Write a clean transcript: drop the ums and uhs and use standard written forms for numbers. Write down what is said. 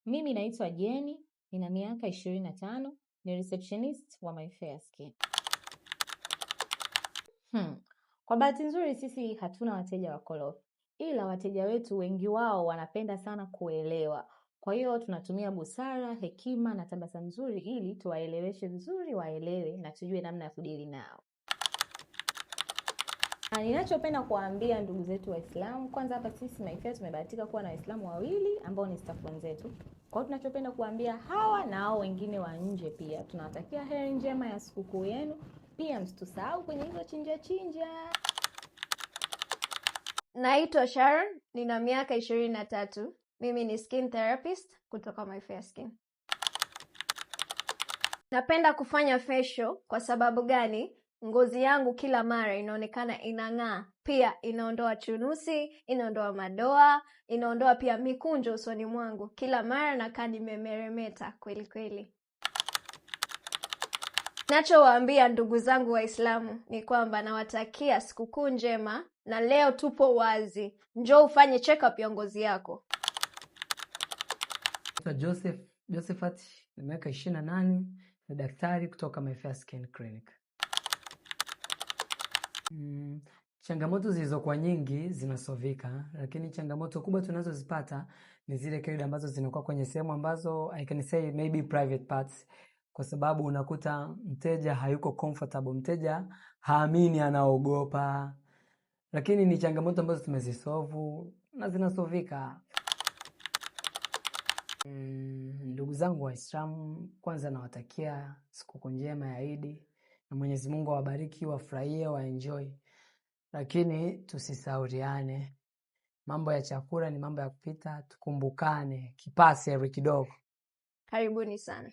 Mimi naitwa Jeni, nina miaka 25, ni receptionist wa My Fair Skin. Kwa bahati nzuri sisi hatuna wateja wakorofi, ila wateja wetu wengi wao wanapenda sana kuelewa. Kwa hiyo tunatumia busara, hekima na tabasamu nzuri ili tuwaeleweshe vizuri, waelewe na tujue namna ya kudili nao. Na ninachopenda kuwaambia ndugu zetu Waislamu, kwanza hapa sisi My tumebahatika kuwa na Waislamu wawili ambao ni staff wenzetu. Kwa hiyo tunachopenda kuwaambia hawa na hao wengine wa nje pia, tunawatakia heri njema ya sikukuu yenu. Pia msitusahau kwenye hizo chinja chinja. Naitwa Sharon, nina miaka 23. Mimi ni skin therapist kutoka My Fair Skin. Napenda kufanya facial kwa sababu gani? Ngozi yangu kila mara inaonekana inang'aa. Pia inaondoa chunusi, inaondoa madoa, inaondoa pia mikunjo usoni mwangu. Kila mara nakaa nimemeremeta kweli kweli. Nachowaambia ndugu zangu Waislamu ni kwamba nawatakia sikukuu njema, na leo tupo wazi. Njoo ufanye check up ya ngozi yako. Naitwa Joseph Josephat, na miaka 28, ni daktari kutoka My Fair Skin Clinic. Changamoto zilizokuwa nyingi zinasovika, lakini changamoto kubwa tunazozipata ni zile keloid ambazo zinakuwa kwenye sehemu ambazo I can say maybe private parts, kwa sababu unakuta mteja hayuko comfortable, mteja haamini, anaogopa, lakini ni changamoto ambazo tumezisolve na zinasovika. Ndugu zangu Waislamu, kwanza nawatakia sikukuu njema ya Idi na Mwenyezi Mungu awabariki, wafurahie, waenjoy, lakini tusisauriane. Mambo ya chakula ni mambo ya kupita, tukumbukane kipasi kidogo. Karibuni sana.